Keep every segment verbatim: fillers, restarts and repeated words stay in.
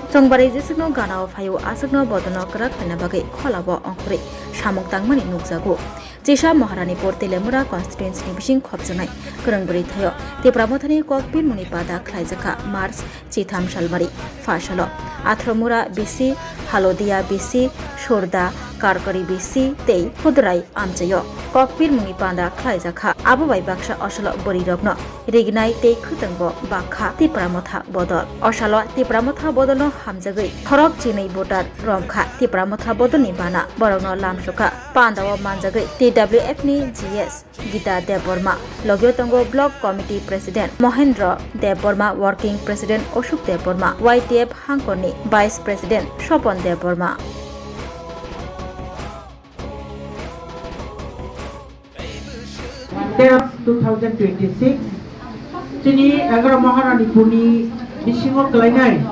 Chongbarwi jeswkno ganao phaio, aswkno bodolno kwrak khlaina bagwi kholao ongkhorwi samung tangmani nukjago. Chisa Maharanipur Teliamura constituency ni bising khopjaknai kwrwng bwrwi thaio Tipra Mothani kokpil mungni panda khlaijakha March chitham salbari pha salo. Athromura B C, Halodia B C, Surda, Karkari B C tei Khudurai amchaio kokpil mungni panda khlaijakha. Abo bai baksa osolo bwrwirokno rignai tei khwtwngbo bakha Tipra Motha bodol. Osalo Tipra Motha bodolno hamjagwi khorok chinwi voter romkha Tipra Motha bodolni bana. Borokno lamsukha pandao manjagwi T W F ni G S Gita Debbarma, logio tongo Block Committee President Mohendra Debbarma, Working President Ashok Debbarma, Y T F hangkorni Vice President Sopon Debbarma. Tero two thousand twenty-six, chini Egaroh Maharanipurni bisingo kwlainai,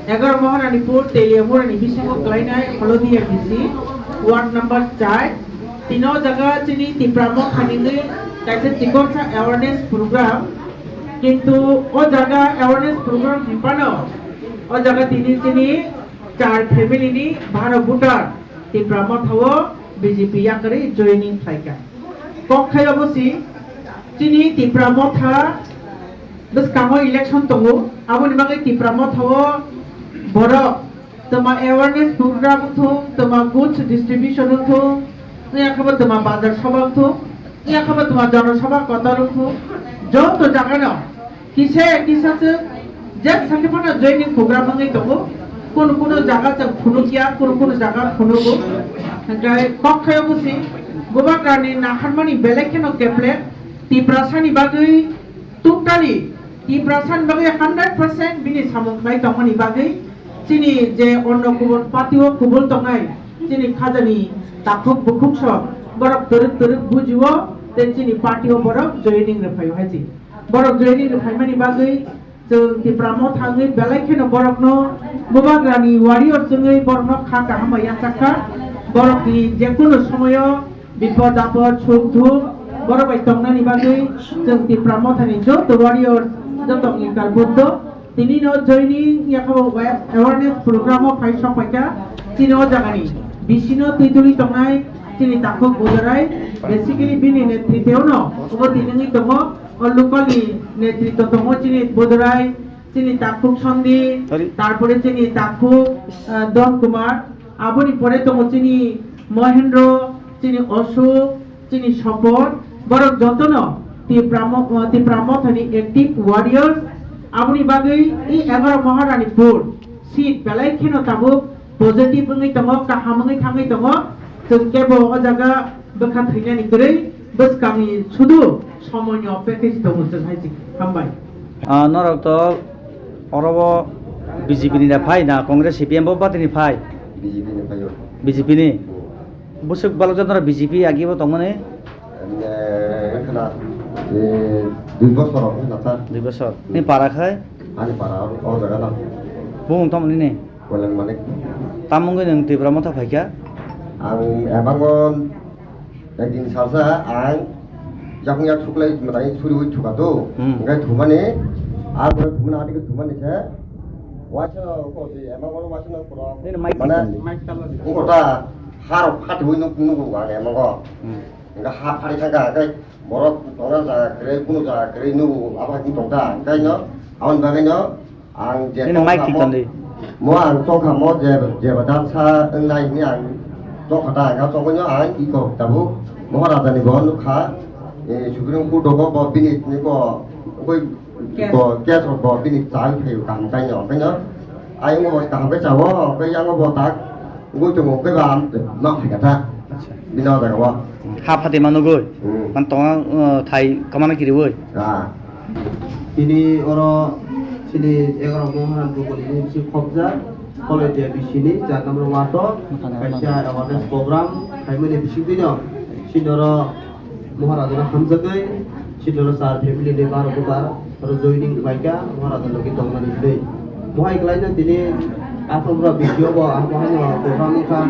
Egaroh Maharanipur Teliamurani bisingo kwlainai Holodia B C, ward number char. Tino jaga chini Tipra Motha nini kaisa chikonsa awareness program. Kintu o jaga awareness program hinphano o jaga tini chini char family ni baro voter Tipra Motha o B J P yakarwi joining khlaikha. Kok khai obo si chini Tipra Motha bwskango election tongo, aboni bagwi Tipra Motha o borok twma awareness program wngthung, twma goods distribution wngthung, wngya khabo twma bazar sabha wngthung, wngya khabo twma jana sabha kotor wngthung, joto jagano kisa kisa se je sakhe phano joining program wngwi tongo, kunu kunu jaga chwng phunukya, kunu kunu jaga phunugo. Hwnkhe kok khai obo si Bubagrani naharmani belai kheno keple Tiprasani bagwi totally Tiprasani bagwi hundred percent bini samung khlai tongmani bagwi chini je onno kubun party o kubul tongnai chini khajani takhuk bukhuk sok borok twrwk twrwk bujio tei chini party o borok joining rwphaio hai si. Borok joining rwphaimani bagwi chwng Tipra Motha wngwi belai kheno borokno Bubagrani warrior chwngwi borokno kha kaham bai yachak kha. Borokni jekunu somoyo bipod apod, suk duk, borok bai tongnani bagwi chwng Tipra Mothani joto warriors, joto angikar buddho, tini no joining yakho awareness program o phai sok phaikha. Chini o jagani bisino twi tuli tongnai chini takhuk Budurai, basically bini netriteo no obo tini wngwi tongo, o local ni netritw tongo chini Budurai, chini takhuk Sondi, Sorry. Tarpore chini takhuk, ah, Don Kumar, aboni pore tongo chini Mohendro, chini Ashok, chini Sopon, borok jotono Tipra mo-, ah, Tipra Mothani active warriors, aboni bagwi i Egaroh Maharanipur seat belai kheno tabuk positive wngwi tongo, kaham wngwi thangwi tongo, chwng kebo o jaga bwkha thwinani kwrwi bwskangni sudu somoino package tongo chwng hai si. Hambai. Ah, norok to oro bo B J P ni da phai na Congress, C P M bo party ni phai? B J P ni phai o. B J P ni? Hmm. Bwswk balok jat norok B J P agi bo tongmani? Emne khna, eh, dui bosor wngkha na sir. Dui bosor. Hmm. Ni para khai? Ani para o, o jaga na. Bumung tamo nini? Koilang Manik. Tamungwi nwng Tipra Motha phaikha? Ang ebango ekdin salsa ang yakung yak suklai mwtai suriwi thuka do. Hmm. Hwnkhe thumani, a pore thumani, a digi thumani se. Waisa ko si ebango waisa no pura. Nini mic mane, tikam di. Mic talo di. Ungko ta harok phatiwi nuk nugo ang ebango. Hmm. Hwnkhe ha phari thangkha, hwnkhe borok tongna jaga kwrwi, kunu jaga kwrwi nugo, abo hai tongkha. Hwnkhe no, aboni bagwi no, Ang je Nini mic tongkha tik mo, tandi. Mo ang tongkha mo je, je badam sa wngnai hwnwi ang tongkha ta, ang tongwi no ang iko tabuk Maharaja ni bo nukha, eh, Supreme Court o bo, bo bini ni bo, oi, Case. Bo case rok bo bini chai phaio kaham kai no, kai no. Ayung bo kaham kai chao, kai yang bo tak, oi tongo kai ba am, nok hai kata. Acha. Bini o jaga o. Ha phati mano goi. Hmm. Man tonga, uh, thai kamana kiri goi. Ah. Tini oro chini egaroh Moharan Bukuni ni bisi khobjak, Kolodia bisini, char number ward o, kaisa awareness program khaimani bisingtwi no, chini oro Maharaja no hamjagwi, chini oro char family ni baro bubar, oro joining khlaikha, Maharaja logi tongmani hwnwi. Mohai kwlaino tini Aswk bwrok bisio bo ang bo haino program wngkha.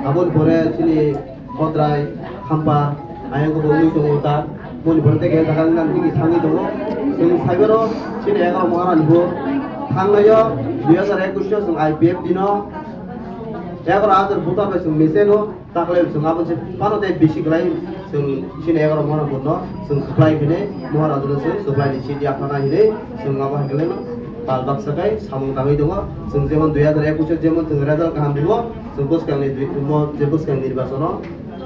Aboni pore chini Kodrai, Khampa, ayang bo wngwi tongo ta. Boni pore tei khe jaga wngkha tini thangwi tongo. Chwng saiborok chini egaroh Maharani bo thangnaio dui hazar ekwis o chwng I P F T no egaroh hazar voter bai chwng mese no. Taklai chwng abo je phano tei bisi kwlai chwng chini egaroh Maharani no chwng supply hinwi Maharani no chwng supply ni sidi aphana hinwi chwng abo hai kwlai no pal baksa kai samung tangwi tongo. Chwng jemon dui hazar ekwis o jemon chwng result kaham ribo, chwng bwskang ni dui, mo je bwskang nirbachon o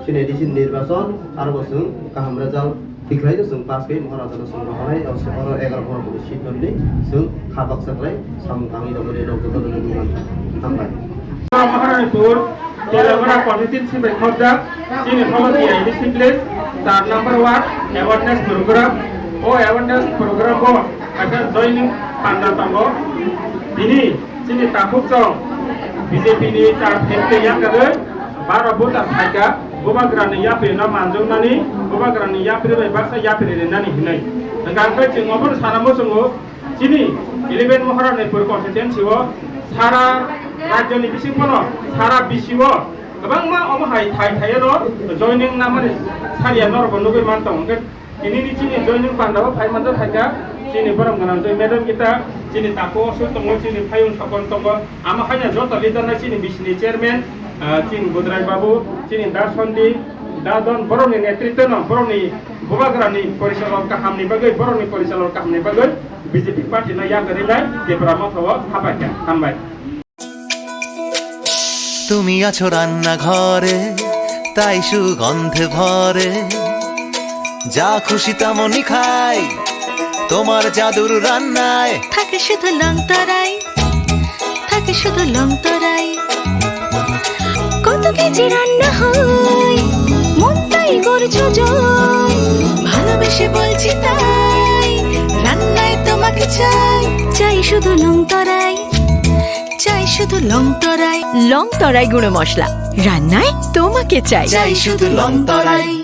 chini A D C nirbachon aro bo chwng kaham result tikhlai no chwng pass kai Maharani no chwng rohornai oro egaroh Maharani ni seat no hinwi chwng kha baksa kwlai samung tangwi tongo ni rok joto no nukmani. Hambai. Maharanipur Telamara constituency bai khorjak chini Holodiya A D C village char number ward awareness program. O awareness program o kaisa joining panda tongo. Tini chini takhuk chong B J P ni char phek tei yakagwi baro voter phaikha, bubagrani yapri no manjoknani, bubagrani yapri bai baksa yapri rinani hinwi. Hwnkha hwnkhe chwng obono sana muchungo, chini eleven Maharanipur constituency o sara rajyoni bising phano sara bisi o kwbangma omo hai thai thai no joining namani sariya norok bo nugwi man tongo. Hwnkhe tini ni chini joining panda o phai manjak phaikha chini borom gwnang joi madam kita chini takhuk o sui tongo, chini phayung sokon tongo, amo haino joto leader no chini bisini chairman, ah, chini Budrai babu, chini Da Sondi, Da Don, borokni netritwno, borokni bubagrani porisalok kahamni bagwi, borokni porisalok kahamni bagwi B J P party no yak rinai Tipra Motha o hapai kha. Hambai. তুমি আছো রান্নাঘরে, তাই সুগন্ধে ভরে। যা খুশি তেমনই খাই, তোমার জাদুর রান্নায়। থাকে শুধু লং তরাই, থাকে শুধু লং তরাই। কত কেজি রান্না হয়, মনটাই করছো জয়। ভালোবেসে বলছি তাই, রান্নায় তোমাকে চাই। চাই শুধু লং তরাই, চাই শুধু লং তরাই। লং তরাই গুঁড়ো মশলা, রান্নায় তোমাকে চাই। চাই শুধু লং তরাই।